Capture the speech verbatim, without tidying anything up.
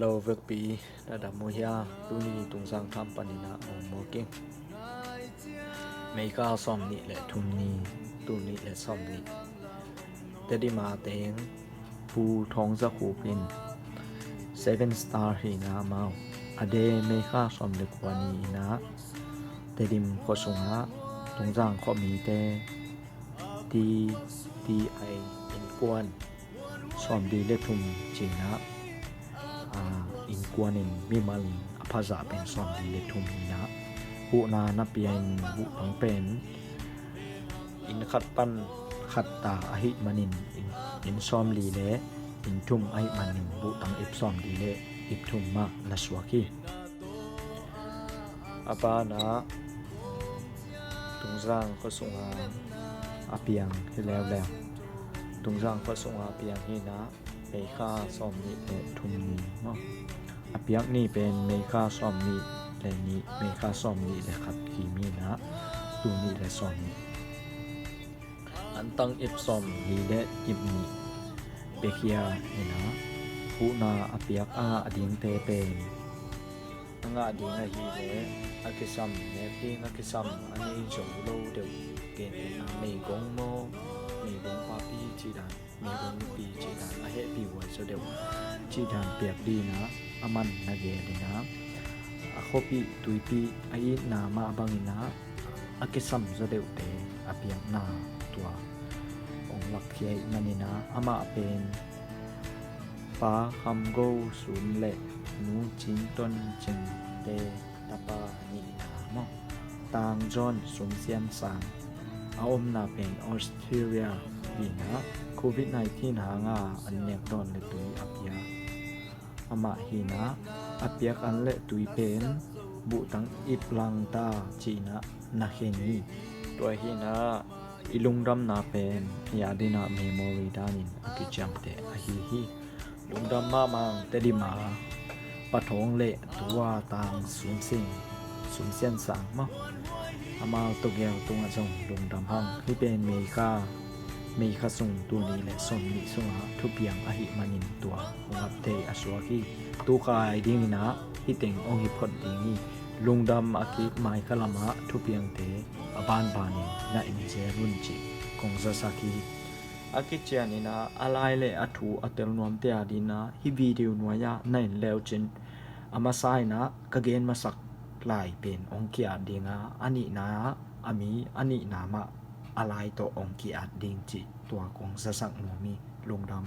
Lo vekpi, na dam uh hia? Tuni Tungzang tham panin ah mawk ing. May kha sawm nih le thum ni, tul nih le sawm nih. Tedim a teng Pu Thawng Za Khup in Seven Star hi na amau. A de May kha sawm le kua ni in ah Tedim khua sungah Tungzang khuamite T T I innkuan sawmli le thum ci-in ah, aa, innkuan in mimal a phazah pen sawmli le thum hi na, huhna na pia in buhtang pen inn khat pan khat ta ahih manin inn, inn sawmli le inn thum ahih manin buhtang ip sawmli le ip thum mah na suak hi. A banah Tungzang khua sungah a piang hi leuleu. Tungzang khua sungah a piang hi na, May kha sawm nih le thum ni maw? A piak ni pen May kha sawm nih le nih, May kha sawm nih le khat hi mi na, tul nih le sawm nih. An tang ip sawmli le ip nih pia khia hi na, huhna a piak a ngah dingte pen a ngah ding ahih leh a kisam, nek ding a kisam a nei zo lo deuh, gentehna meigong maw, meigong papi cih dan, meigong nupi cih dan, a hehpih huai zaw deuh cih dan piak ding a, a man na gel in ah, a khuapih tuipih a itna mah bangin ah a kisam zaw deuhte a piakna tua hong lakkhia ahih manin ah, amah pen Pa Kham Go Sun le Nu Cin Ton Cing te tapa nihna maw? Tang John Sum Sian Sang, a omna pen Australia hi na, Covid nineteen hanga an nek dawn le tui a pia amah hi na, a piak an le tui pen buhtang ip lang ta cih na na khen hi. Tua hi na, i lungdamna pen i adina memory danin a kiciamteh ahi hi. Lungdam mahmah Tedim a Pa Thawng le tua Tang Sum Sian, Sum Sian Sang maw, amau tawh gel tungah zong lungdam hang. Hih pen May kha, May kha sung tul nih le sawm nih sungah thupiang ahih manin tua hong update a suak hi. Tu kha ai dingin ah hih teng hong hi phot ding hi. Lungdam a kip mai kha lamah thupiangte a banbanin na en zel un cih kong zasak hi. A kician in ah a lai le a thu a tel nuamte adin ah hih video nuai-ah na en le uh cin, a masa in ah ka gen masak lai pen hong ki-at ding a, a nihna ah a mi a nihna mah a lai tawh hong ki-at ding cih tua kong zasak nuam hi. Lungdam.